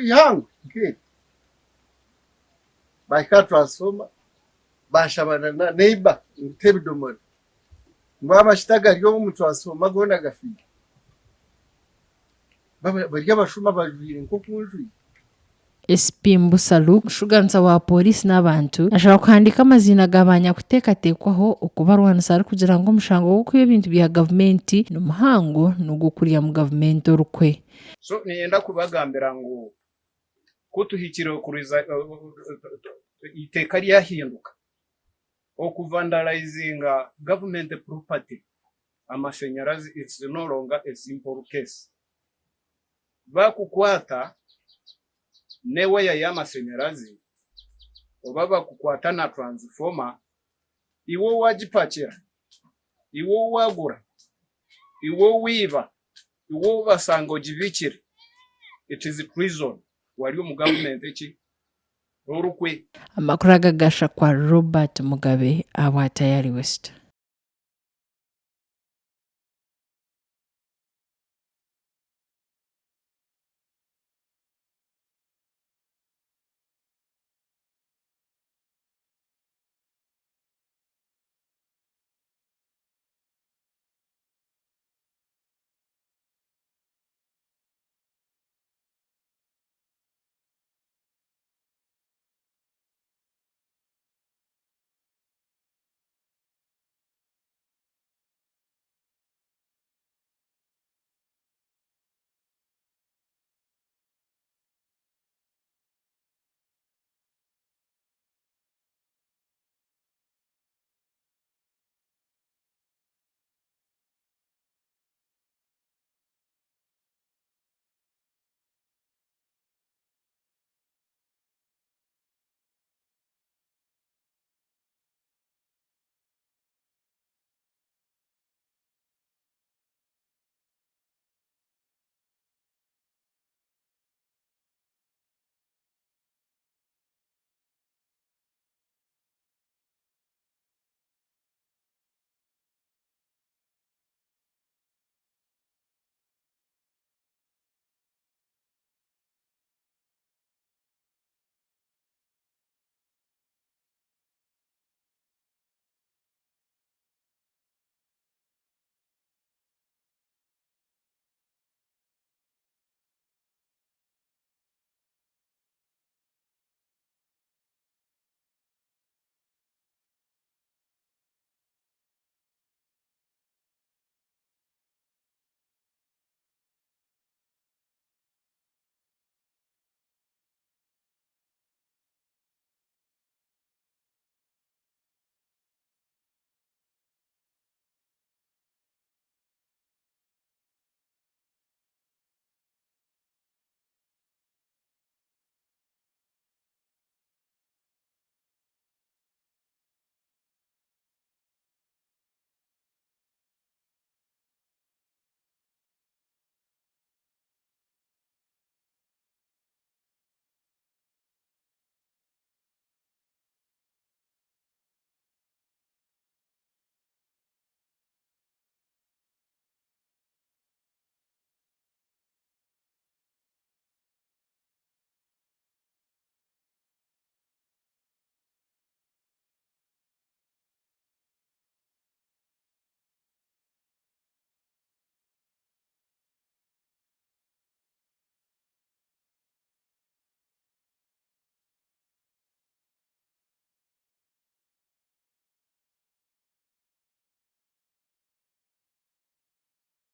ihangwe nk'eri. Baahika aha transformer baashaba na neighbour ngu ta ebidomora ngu amashita agari omu transformer goona gafiire. Bari abashuma bajwaire nk'oku njwaire. SP Mbusa Luke, Omushugaanisa wa Pooriisi n'abantu ashaba kuhandiika amaziina ga banyakuteekateekwaho okubarwanisa arikugira ngu omushango gw'okwiba ebintu bya gavumenti ni muhango n'ogw'okuryamu gavumenti orukwe. So niinyenda kubagambira ngu ku tuhikire okuriza eiteeka ryahinduka, okuvandalizinga government property, amashanyarazi it's no longer a simple case. Bakukwata n'ewaya y'amashanyarazi oba bakukwata na transformer, iwe owagipakira, iwe owagura, iwe owaiba, iwe ou basanga ogibikire, it is treason, wari omu government eki? Orukwe. Amakuru aga gashakwa Robert Mugabe ahabwa Tayari West.